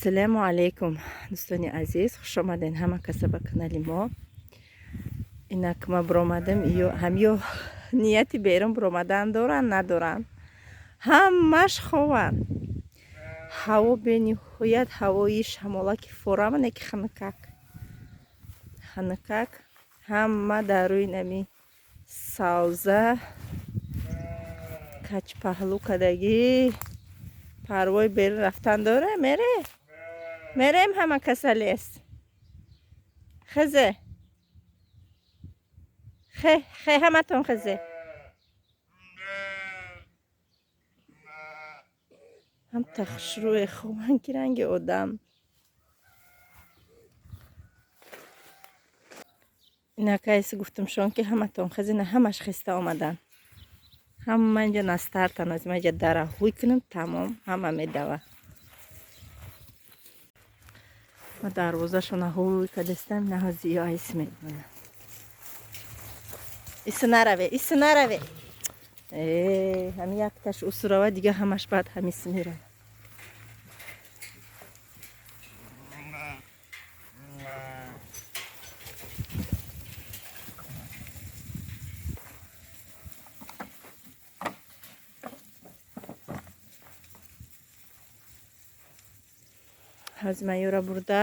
Ассалому алайкум, дӯстони азиз, хушомаден ҳама каса ба канали мо. Инак ма биромадам, ҳамё нияти берун биромадан доранд, надоранд. Ҳамаш хованд. Ҳаво бениҳоят ҳавои шамолаки форама, не ки ханакак. Ханакак ҳама дар рӯи нами савза качпаҳлӯ кадагӣ парвои берун рафтан дора, мере? Мерем ҳама каса лес. Хезе. Хе, хе ҳаматон хезе. Ҳамта хушрӯе хобан ки ранги одам. Инакайси гуфтумшон ки ҳаматон хезина, ҳамаш хеста омадан. Ҳама инҷа настартан, аз ма инҷа дара ҳуй кунам, тамом, ҳама медава. Ма дарвозашона ҳуй кадестам, наҳози ё айс медонам. Ису нараве, ису нараве. Э, ҳами якташ усурава, дига ҳамаш баъд ҳамису мерава. Ҳози ман ёра бурда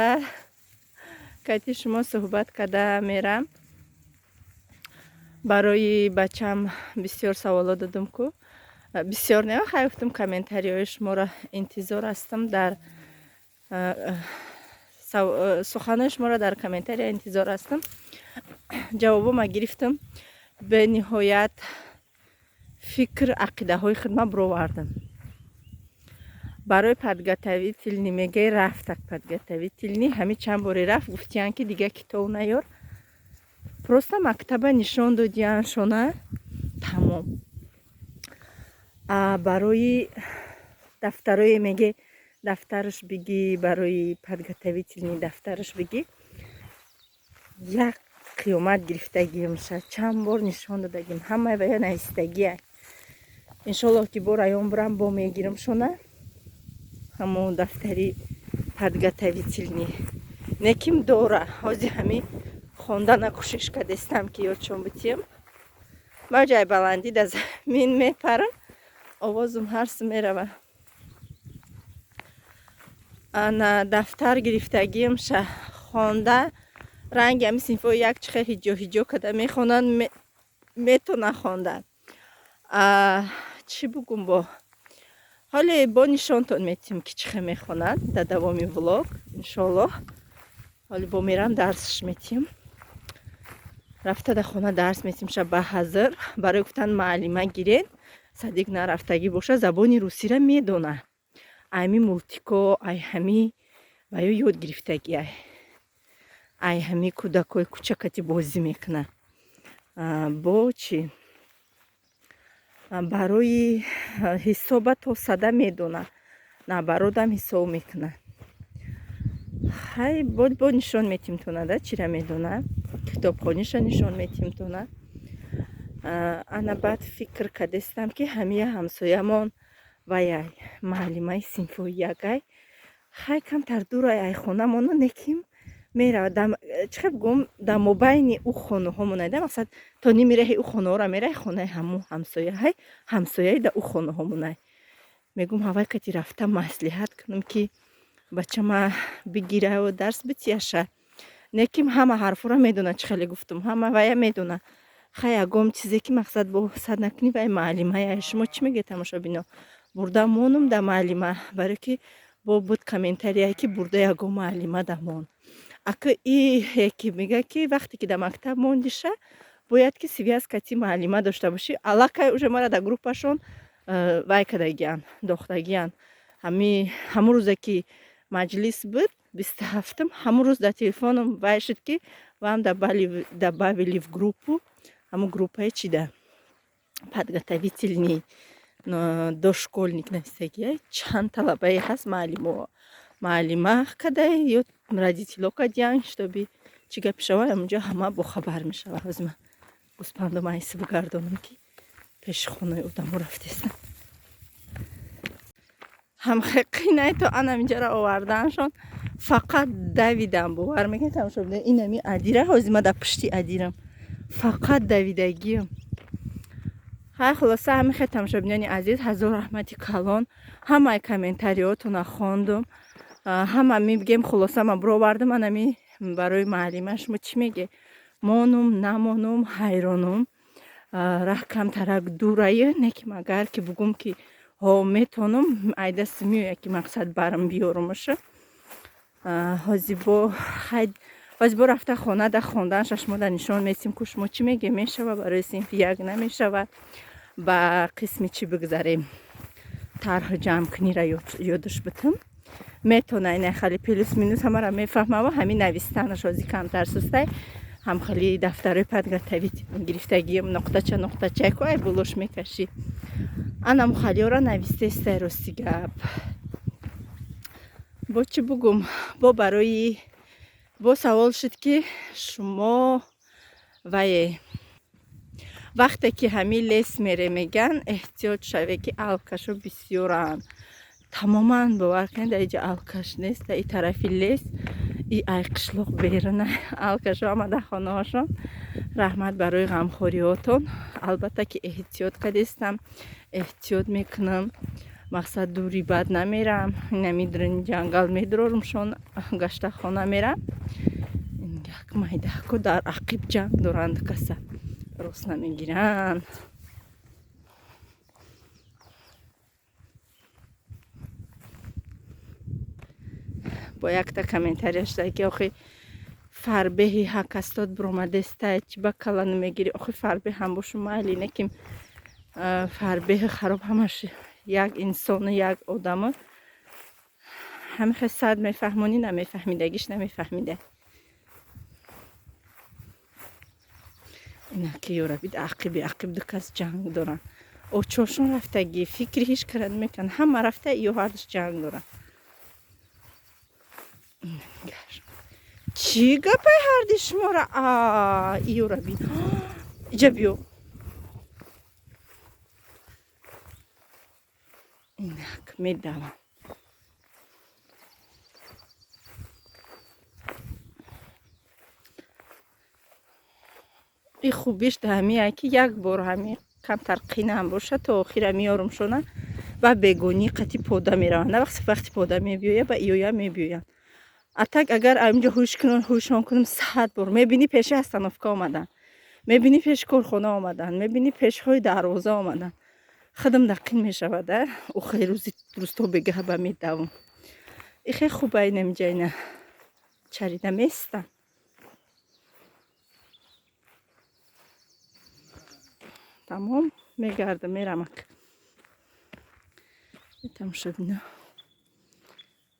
кайти шумо суҳбат карда мерам. Барои бачам бисёр саволо додум ку. Бисёр не, хай гуфтум, комментариҳои шуморо интизор ҳастам, дар суханои шуморо дар комментария интизор ҳастам. Ҷавобома гирифтам. Бениҳоят фикр, ақидаҳои худма бировардам. Барои подготовительный мегӯй рафтак, подготовительный ҳами чанд боре рафт, гуфтиян ки дига китоб наёр. Просто мактаба нишон додиян шона, тамом. А барои дафтарое меге дафтараш бигӣ, барои подготовительный дафтараш бигӣ, як қиёмат гирифтагиамша, чанд бор нишон додагим, ҳамаи вая навистагия. Иншоллоҳ ки бо район бурам, бо мегирам шона ҳамон дафтари подготовительный. Неким дора, ҳози ҳами хондана кӯшиш кардестам ки ёдшон бутиям. Ма ҷай баландӣ да замин мепарам, овозум ҳарсу мерава. Ана дафтар гирифтагиамша хонда, ранги ҳами синфҳои як чихел ҳиҷо ҳиҷо карда мехонанд, метона хонда. Чӣ бугум бо? Ҳоле бо нишонтон метиҳем ки чӣ хел мехонад дар давоми влог, иншоаллоҳ. Ҳоле бо мерам дарсш метиҳем. Рафта дар хона дарс метиҳем ша ба ҳазр. Барои гуфтан муаллима гирен, садик нарафтагӣ боша, забони русиро медона. Ай ҳами мультико, ай ҳами ва ё ёд гирифтагӣ ай. Ай ҳами кӯдакҳои кӯчакати бозӣ мекуна. Бо чӣ? Барои ҳисоба то сада медона. Наоборотам ҳисоб мекуна. Хай бо нишон метиҳем тона да чира медона. Китобхониша нишон метиҳем тона. Ана баъд фикр кардестам ки ҳамия ҳамсоямон ваяй муаллимаи синфҳои якай. Хай камтар дурай ай хонамону, неким меравад. Чӣ хел бигӯм, дар мобайни ӯ хонаҳомон айда, мақсад то ними раҳи ӯ хонаҳоро мераи, хонаи ҳамун ҳамсояҳай, ҳамсояи да ӯ хонаҳомонай. Мегӯм ҳавай кати рафта маслиҳат кунам ки бачама бигираву дарс битияша. Неким ҳама ҳарфҳоро медона, чӣ хеле гуфтум, ҳама вая медона. Хай ягон чизе ки мақсад бо сад накунӣ, вай муаллимая. Шумо чӣ мегӯед, тамошобино? Бурда монум да муаллима, барое ки бо буд комментарияе ки бурда ягон муаллима да мон. Ака и яке мегӯяд ки вақте ки дар мактаб мондиша, бояд ки связь кати муаллима дошта бошӣ. Аллакай уже мара дар группашон вай кардагиян, дохтагиян. Ҳами ҳамун рӯзе ки маҷлис буд, 27-ум, ҳамун рӯз дар телефоном вай шуд ки вам добавили в группу, ҳамун группаи чида подготовительный дошкольник навистагия, чанд талабае ҳаст, муаллимо муаллима кадай ё родитело кадиян, чтобы чӣ гапи шава, ҳамунҷо ҳама бохабар мешава. Ҳозир ман гӯспандом айси бигардонам ки пеши хонаи одамо рафтестам. Ҳам қинай то анам инҷара овардааншон, фақат давидам, бовар мекунед, тамошо бинед, инами адира, ҳозир ма дар пушти адирам, фақат давидагиам. Ҳай, хулоса, ҳамин хел, тамошобинони азиз, ҳазор раҳмати калон, ҳамаи комментариётона хондум, ҳама мегем. Хулоса, ма бировардам анами барои маълима. Шумо чӣ меге, монум, намонум? Ҳайронум, раҳ камтарак дурае, не ки магар ки бугум ки ҳо метонум, айдаст меояд ки мақсад барам биёрумаша. Ҳозир бо рафта хона да хонданша шумо да нишон метим ку. Шумо чӣ меге, мешава барои синфи як, намешава? Ба қисми чӣ бигзарем, тарҳ ҷамъкунира ёдаш битам, метона, ина хали плюс минус ҳамара мефаҳмава, ҳамин навистанаш ҳозир камтар сустай. Ҳам хали дафтарои подготовить гирифтагиам, нуқтача нуқтача ку ай булош мекашӣ, анам халиёра навистестай. Рости гап, бо чӣ бугум, бо барои бо савол шуд ки шумо вае вақте ки ҳамин лес мере, меган, эҳтиёт шаве ки алкашо бисёранд. Тамоман, бовар кунед, дар иҷа алкаш нест, дар и тарафи лес и ай қишлоқ беруна алкашо ҳама дар хонаҳошон. Раҳмат барои ғамхориҳотон. Албатта ки эҳтиёт кардестам, эҳтиёт мекунам, мақсад дури бад намерам, инами ҷангал медурорумшон, гашта хона мерам. Як майдаку дар ақиб ҷанг доранд, каса рост намегиранд. Бо якта комментария шуда ки охи фарбеҳи ҳакастод биромадестай, чӣ ба кала намегирӣ? Охи, фарбеҳ ҳам бошу майли, не ки фарбеҳи хароб ҳамаш як инсону як одамо. Ҳамихе сад мефаҳмонӣ, намефаҳмидагиш намефаҳмида. Инаки ёрабид, ақиби ақиб ду кас ҷанг доранд, очошон рафтагӣ, фикри ҳеҷ кара намекунанд, ҳама рафта, ё ҳардуш ҷанг доранд. Чӣ гапай ҳарди шумора? Иёраби, иҷа биё. Инак медавам. И хубиш да ҳамие ки як бор ҳами камтар қинаам бошад, то охира меёрумшона, ба бегонӣ қати пода мераванд. На вақти пода мебиёя, ба иёя мебиёянд. А так агар аминҷо ҳуш кунам, ҳушон кунам, сад бор мебинӣ, пеши остановка омаданд, мебинӣ, пеши корхона омаданд, мебинӣ, пешҳои дарвоза омаданд. Худам дақин мешавад, а охири рӯзи рӯзто бегаҳ ба медавам. И хеле хуба, инамиҷа ина чарида местам. Тамом, мегардам, мерамак. Тамошобино,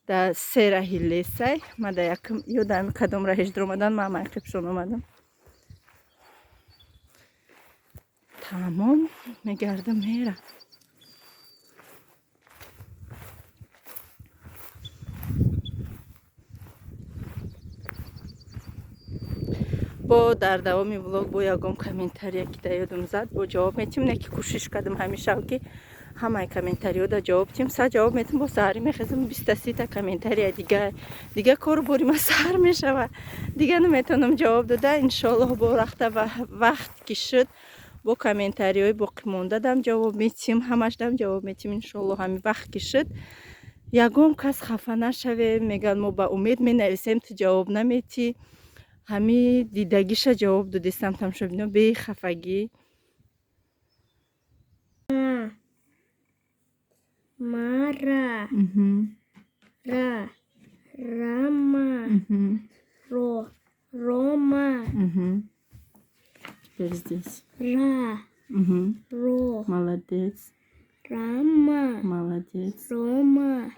да се раҳи лесай, ма да якм ёдам кадом раҳиш дуромадан, ма майқибшон омадам. Тамом, мегардам, мерам. Бо дар давоми влог бо ягон комментария ки да ёдум зад, бо ҷавоб метим. Не ки кӯшиш кардам ҳамеша ки ҳамаи комментариҳода ҷавоб тим, са ҷавоб метим. Бо саҳарӣ мехезам, биста сита комментария, дига дига кору бори ма сар мешава, дига наметавонам ҷавоб дода. Иншоаллоҳ, бо рахта вақт ки шуд, бо комментариҳои боқимондадам ҷавоб метим, ҳамашдам ҷавоб метим, иншоаллоҳ, ҳами вақт ки шуд. Ягон кас хафа нашавем, мегӯянд мо ба умед менависем, ту ҷавоб наметӣ. Ҳами дидагиша ҷавоб додистам, тамошобино, бехафагӣ. Мара. Ра. Рама. Ро. Рома. Теперь здесь. Ра. Ро. Молодец. Рама. Молодец. Рома.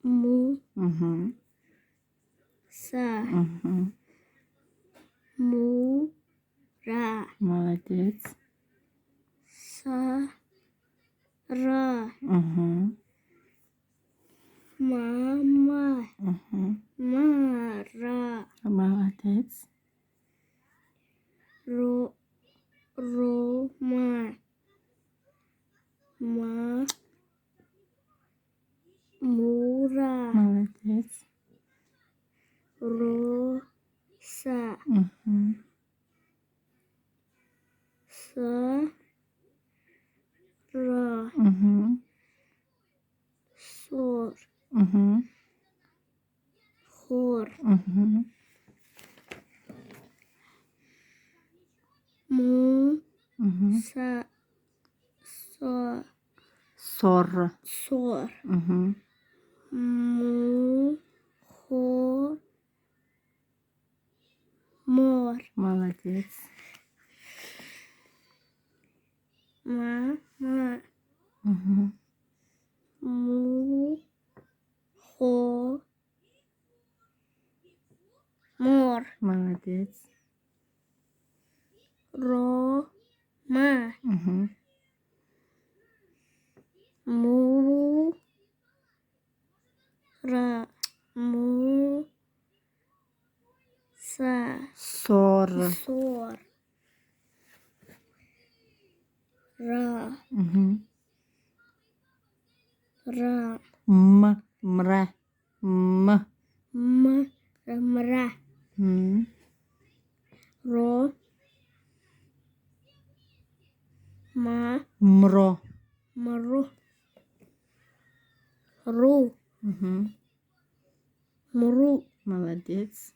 Му. Са. Му. Ра. Молодец. Са. Ра. Мама. Мара. Молодец. Ро. Рома. Ма. Мура. Молодец. Роса. Са. Ра. Сор. Хор. Му. Са. Со. Сор. Сор. Му. Хор. Мор. Молодец. Ма. Ма. Му. Хо. Мор. Молодец. Ро. Ма. Му. Ра. Му. Са. Сор. Сор. Ра. Ра. М. Мра. М. М. Мра. Ро. Ма. Мро. Мру. Ру. Мру. Молодец.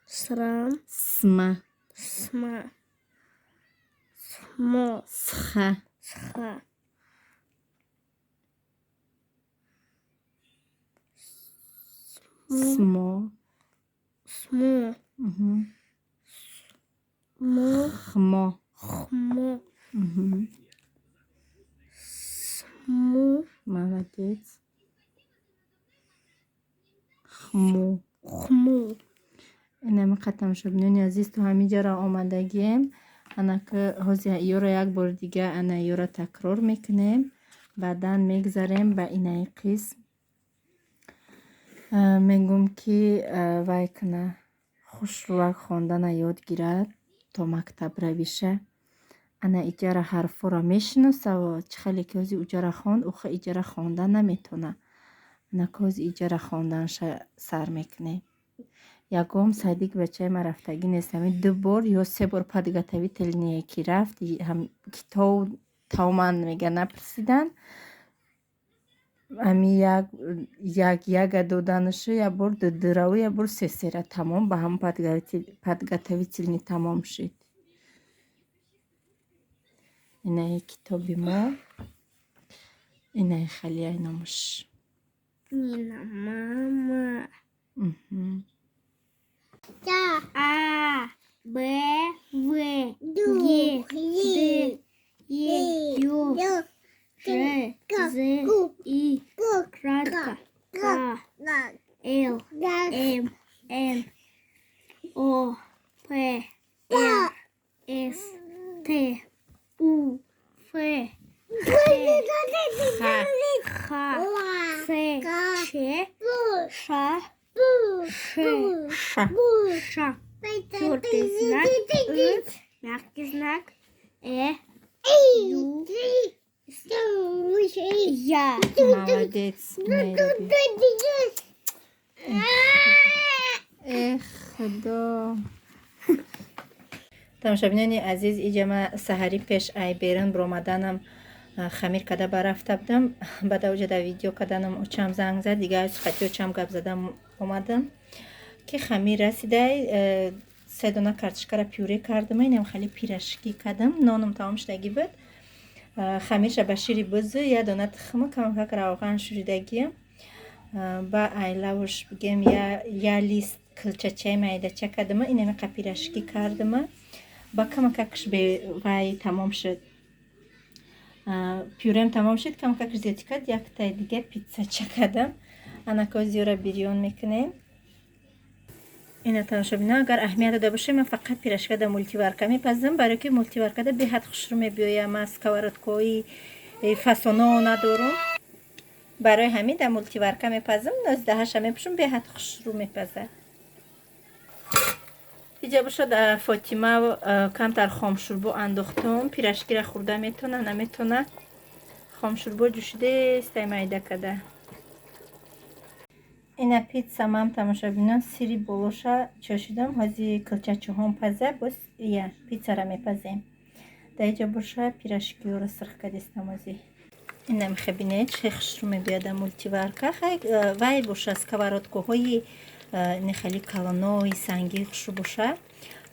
Срам. Сма. Сма. Смо. Сха. Сха. Смо. Смо. Мо. Хмо. Хмо. Сму. Молодец. Хму. Хму. Инами тамошобинони азиз, то ҳамин ҷоро омадагием. Анака ҳозир ёро як бори дига ана ёро такрор мекунем. Баъдан мегзарем ба инаи қисм. Мегӯм, ки вай кана, хушрӯак хондана ёд гирад то мактаб равиша. Ана иҷара ҳарфҳоро мешиносаво, чӣ хеле ки ҳозир уҷара хонд, уха иҷара хонда наметона. Анака ҳозир иҷара хонданша сар мекунем. Ягон садик бачаи ман рафтагӣ нест. Ҳамин ду бор ё се бор подготовительные ки рафт, китоб тамоман мега напурсидан. Ҳамин як як яга доданашу як бор дудураву як бор сесера тамом, ба ҳамон подготовительный тамом шуд. Инаи китоби мо, инаи халияи номаш. Нина, мама. А, Б, В, Г, Д, Е, Ё, Ж, З, И, кратко, К, Л, М, Н, О, П, Р, С, Т, У, Ф, Х. Х, С, Ч, Ш, Ш, Ш. Ш. Твердый знак, Ы, мягкий знак, Э, Ю, Я. Молодец. Эх, худо. Тамошобинони азиз, иҷа ма саҳарӣ пеш ай берун биромаданам хамир када барафта будам. Баъда уҷа дар видео каданам очам занг зад, дига сухати очам гап задам омадам, ки хамир расидай. Се дона картошкара пюре кардам, инам хеле пирожки кардам, ноном тамом шудагӣ буд. Хамирша ба шири бузу, я дона тухма, камакак равған шӯридагиам, ба айлавуш бигем, я лист килчачаи майдача кардама, инами қа пирожки кардама, ба камакакш вай тамом шуд. Пюрем тамом шуд, камакакш зиёдӣ кард, яктаи дига питсача кардам. Анако зиёра бирён мекунем. Ина тамошобино, агар аҳамият дода бошем, ман фақат пирожка дар мультиварка мепазам, барое ки мультиваркада беҳад хушрӯ мебиёям. Ман сковородкаҳои фасоно надорум, барои ҳамин дар мультиварка мепазам, ноздаҳаша мепӯшам, беҳад хушрӯ мепазад. Иҷа бошад, Фотима камтар хомшурбо андохтум. Пирожкира хӯрда метона, наметона. Хомшурбо ҷӯшидест, майда када. Ина пицца мам, тамошобинон, сири болоша чошидам. Ҳози килчачуҳом паза, боз я пиццара мепазем. Дар иҷа боша пирожкиёро сирх кадистам ҳози. Ина мехебинед, чӣ хушрӯ мебиёда мультиварка. Хай вай боша, сковородкаҳои не хеле калонои сангӣ хушрӯ боша.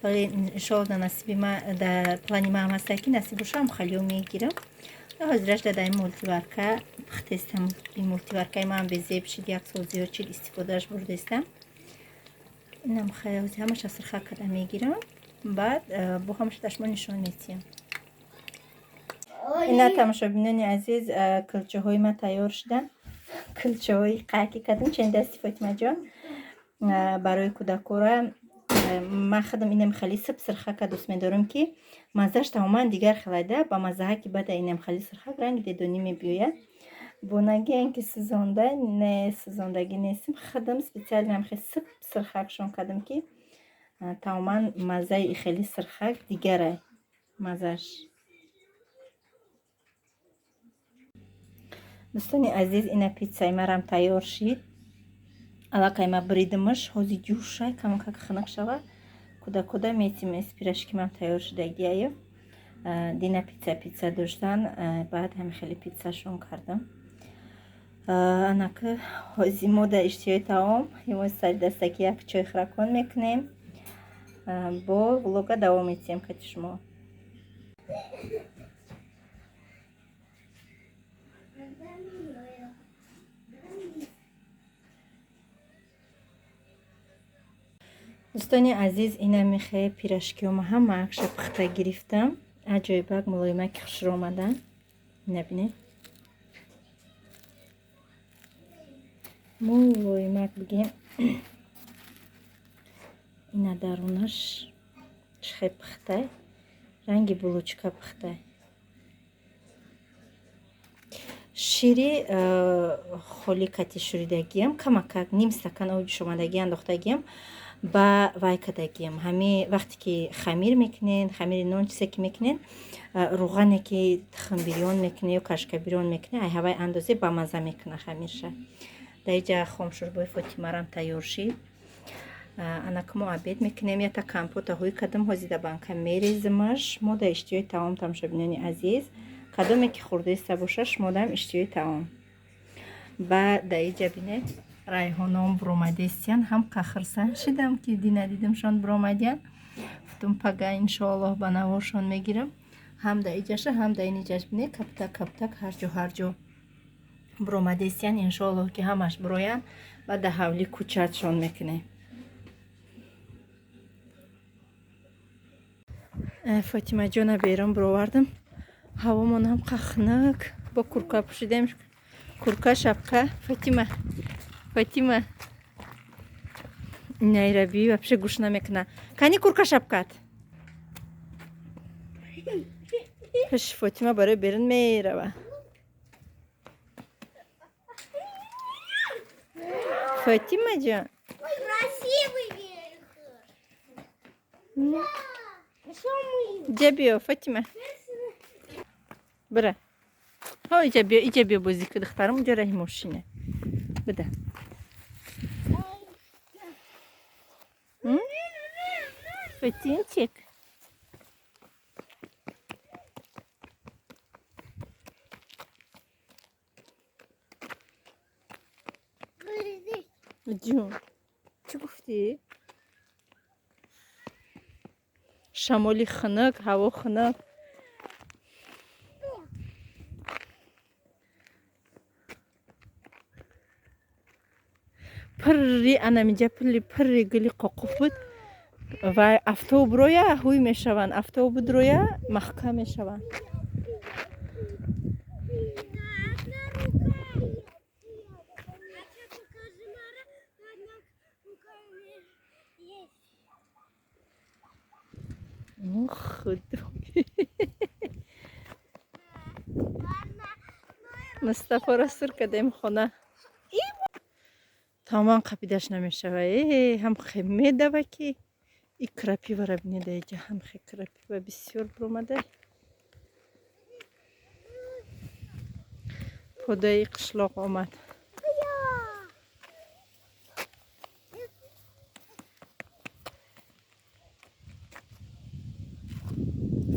Вале иншоалло дар насиби ма, дар плани маам ҳаста, ки насиб боша, ҳам мегирам. Ҳозираш дар ин мультиварка пухтестам. Ин мультиваркаи ман безеб шид, як сол зиёд шид, истифодааш бурдестам. Инам хай ҳамаша сирха карда мегирам, баъд бо ҳамаша дар шумо нишон метиҳам. Ина, тамошобинони азиз, килчаҳои ма тайёр шуданд. Килчаҳои қайки кардем чен дасти Фотимаҷон барои кӯдакора. Ман худам инам хеле сиб сирхака дӯст медорам, ки маззаш тамоман дигар хелайда. Ба маззаҳа ки бада, инам хеле сирхак ранги дедонӣ мебиёяд. Бо нагиан ки сизонда не, сизондагӣ нестим. Худам специально ҳам хеле сиб сирхакшон кардам, ки тамоман маззаи хеле сирхак дигарай маззаш. Дӯстони азиз, ина пиццаи марам тайёр шид. Аллакай ма бридимаш, ҳози ҷӯшай, камакак хунук шава, куда-куда метим. Пирожки мам тайёр шудагиаю. Дина пицца доштан, баъд ҳами хеле пиццашон кардам. Анаки ҳози мо дар иштиҳои таом имоз сари дастаки як чой хӯракон мекунем, бо влога давом метиҳем кати шумо. Дӯстони азиз, ина михе пирожкиёма ҳамаакша пухта гирифтам. Аҷоибак мулоимаки хушрӯ омадан. Ина бинед, мулоимак бигем. Ина дарунаш чихе пухтай, ранги булочка пухтай. Шири холи кати шӯридагиам, камакак ним стакан оби ҷӯшомадагӣ андохтагиам, ба вай кардагиам. Ҳами вақте ки хамир мекунед, хамири нон, чизе ки мекунед, рӯғане ки тухмбирён мекунед ё кашкабирён мекунед, ай ҳавай андозе ба маза мекуна хамирша. Дар иҷа хомшӯрбои Фотимарам тайёр шид. Анака мо обед мекунем. Ята компота ҳӯй кардам, ҳози дар банка мерезимаш. Мо дар иштиҳои таом, тамошобинони азиз, кадоме ки хӯрдаиста боша, шумодаам иштиҳои таом. Ба дар иҷа бинед, райҳоном буромадестиян. Ҳам қахрсан шидам, ки дина дидимшон буромадиян. Гуфтум, пага иншоаллоҳ ба наворшон мегирам. Ҳам дар иҷаша, ҳам дар ин иҷаш бинед, каптак каптак ҳарҷо ҳарҷо буромадестиян. Иншоаллоҳ ки ҳамаш буроянд ва дар ҳавлӣ кӯчатшон мекунем. Фотимаҷона берун буровардам. Ҳавомон ҳам қахнак, бо курка пӯшидем, курка, шапка. Фотима, Фотима, найраби вообще гӯш намекуна. Кани курка, шапкат? Пеши Фотима барои берун мерава. Фотимаҷон. Красивый. Иҷа биё, Фотима, бира. Ҳо, иҷа биё, иҷа биё, бозӣ ку, духтарам. Уҷа раҳи мошина буда. Фатинчик. Ҷун, чӣ гуфтӣ? Шамоли хунук, ҳаво хунук. Пирри анамиҷа пирри пирри гули қоқуф буд ва автоброя ҳуй мешаванд, автобудроя маҳкам мешаванд. Одна рука. А покажи, Мара, одна рука у меня есть. Худо, Мустафоро сур кардем хона. Тамоман қапидаш намешава. Э, ҳам медава ки И крапивара бинед, иҷа ҳамхе крапива бисёр биромада. Подаи қишлоқ омад.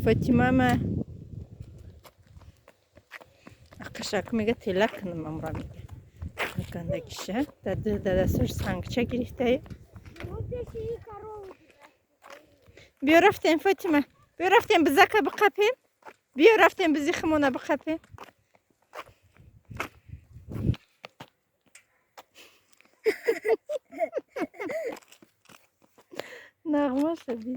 Фотимама ақашак мега, тела кунам амра, мега гандагиша дар дасташ сангча гирифтаи. Биё, рафтем, Фотима, биё, рафтем, бизака биқапем. Биё, рафтем, бизи химона биқапем. Нағма шади.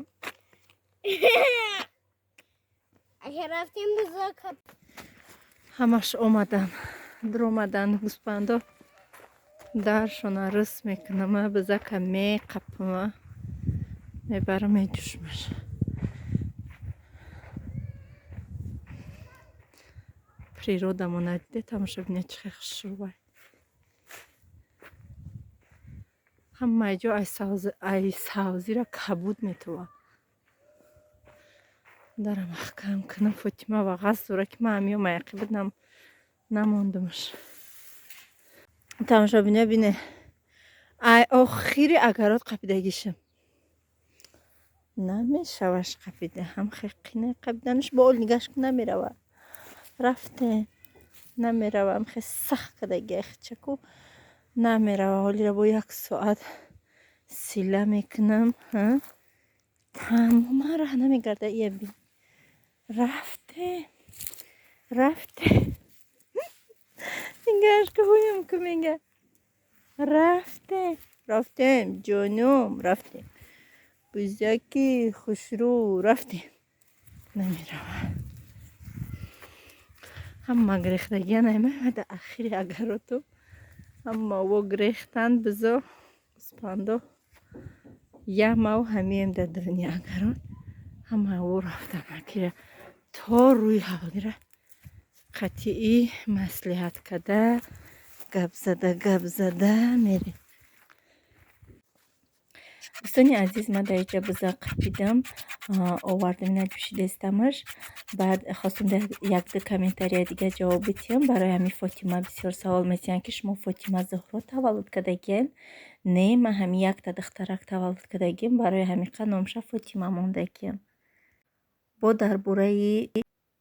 Рафтем бизака. Ҳамаш омадан, дуромадан гӯспандо. Даршона рыс мекунама, бизака меқапама, мебарам, меҷӯшмаш. Природамона диде, тамошо бинед, чӣ хел хушрӯвай. Ҳамаи ҷо ай савзира кабуд метова. Дара маҳкам кунам. Фотима ва ғаз дора, ки ман ҳамиё маяқиб намондумаш. Тамошобино, бине, ай охири агарот қапидагишам, намешаваш қапида. Ҳам хе қине қапиданаш, бо ол нигаш ку, намерава. Рафте, намерава. Ҳам хе сахт кадаги ахчаку, намерава. Ҳолира бо як соат сила мекунам, тамоман раҳ намегарда. Ия бин, рафте, рафте. Нигаш ку, ҳуюм ку, мега, рафте, рафтем, ҷонум, рафтем, бузаки хушрӯ, рафтем. Намерава. Ҳама гирехтагия наймада ахири агароту, ҳама во гирехтанд, бизо, гӯспандо. Ямав ҳамием дар даруни агарот, ҳама во рафтан. Акира то рӯи ҳавлира қатъӣ маслиҳат када, гап зада, гап зада мерем. Дӯстони азиз, ман дар иҷа биза қапидам, овардам, ина ҷӯшидестамаш. Баъд хостам якду комментария дига ҷавоб бидиҳам. Барои ҳамин Фотима бисёр савол метиҳанд, ки шумо Фотима Зуҳро таваллуд кардагиен. Не, ман ҳамин якта духтарак таваллуд кардагием, барои ҳамиқа номша Фотима мондагиям. Бо дар бораи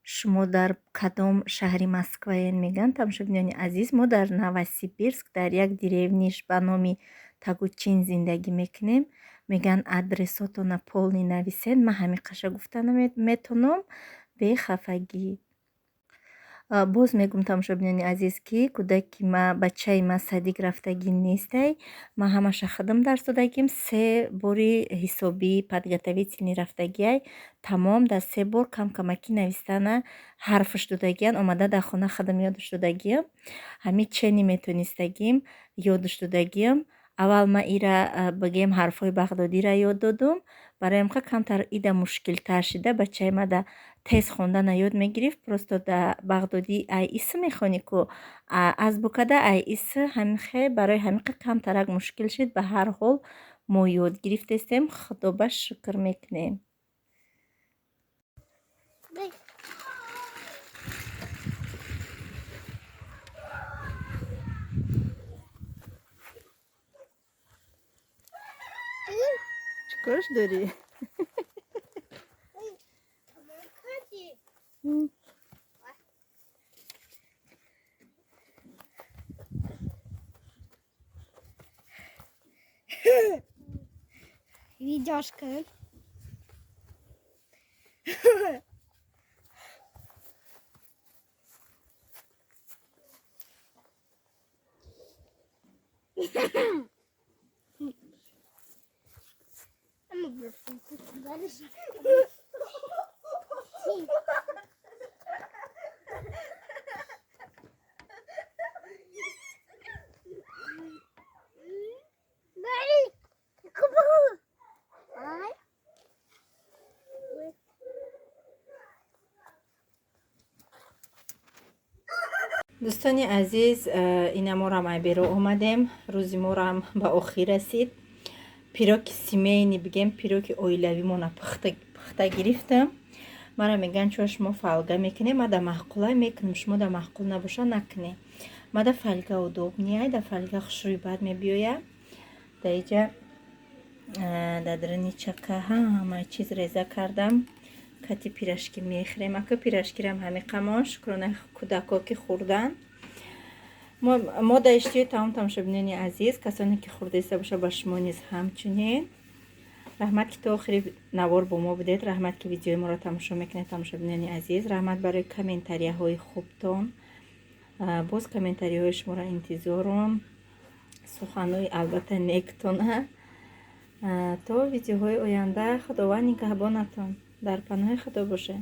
шумо дар кадом шаҳри Москваен мегӯянд. Тамошобинони азиз, мо дар Новосибирск, дар як деревниш ба номи Тагучин зиндагӣ мекунем. Мегӯянд, адресотона полный нависен. Ман ҳамиқаша гуфта метонам, бехафагӣ. Боз мегӯм, тамошобинони азиз, ки кӯдаки ма, бачаи ма садик рафтагӣ нестай. Ман ҳамаша худам дарс додагим. Се бори ҳисобӣ подготовительный рафтагиай, тамом. Дар се бор кам-камакӣ навистана ҳарфш додагиян. Омада дар хона худам ёдаш додагиям. Ҳамин чени метонистагим, ёдаш додагиям. Аввал ман ира, бигем, ҳарфҳои бағдодиро ёд додум. Барои ҳамқа камтар ида мушкилтар шида. Бачаи ма да тез хондана ёд мегирифт. Просто да бағдодӣ ай ис мехонӣ ку, азбукада ай ис, ҳамихе. Барои ҳамиқа камтарак мушкил шид. Ба ҳар ҳол, мо ёд гирифтестем, худоба шукр мекунем. Чикораш дорӣ? Тамом кардӣ? Видяшка. Дӯстони азиз, ина морам ай беро омадем. Рӯзи морам ба охир расид. Пироги семейный бигем, пироги оилавимона пухта гирифтам. Мара мегӯянд, чӯа шумо фольга мекунем? Ма да маъқула мекунем, шумо да маъқул набоша, накунем. Ма да фольга удобнее, да фольга хушрӯи бад мебиёяд. Да иҷа дар даруни чака ҳама чиз реза кардам. Кати пирожки мехӯрем. Ака, пирожкирам ҳамиқамон, шукрона, кӯдако ки хӯрдан. Мо да иштиҳои тамом. Тамошобинони азиз, касоне ки хӯрдаиста боша, ба шумо низ ҳамчунин. Раҳмат, ки то охири навор бо мо будед. Раҳмат, ки видеои моро тамошо мекунед. Тамошобинони азиз, раҳмат барои комментарияҳои хубтон. Боз комментарияҳои шуморо интизорум, суханҳои албатта нектона. То видеоҳои оянда, Худованд нигаҳбонатон, дар паноҳи Худо бошед.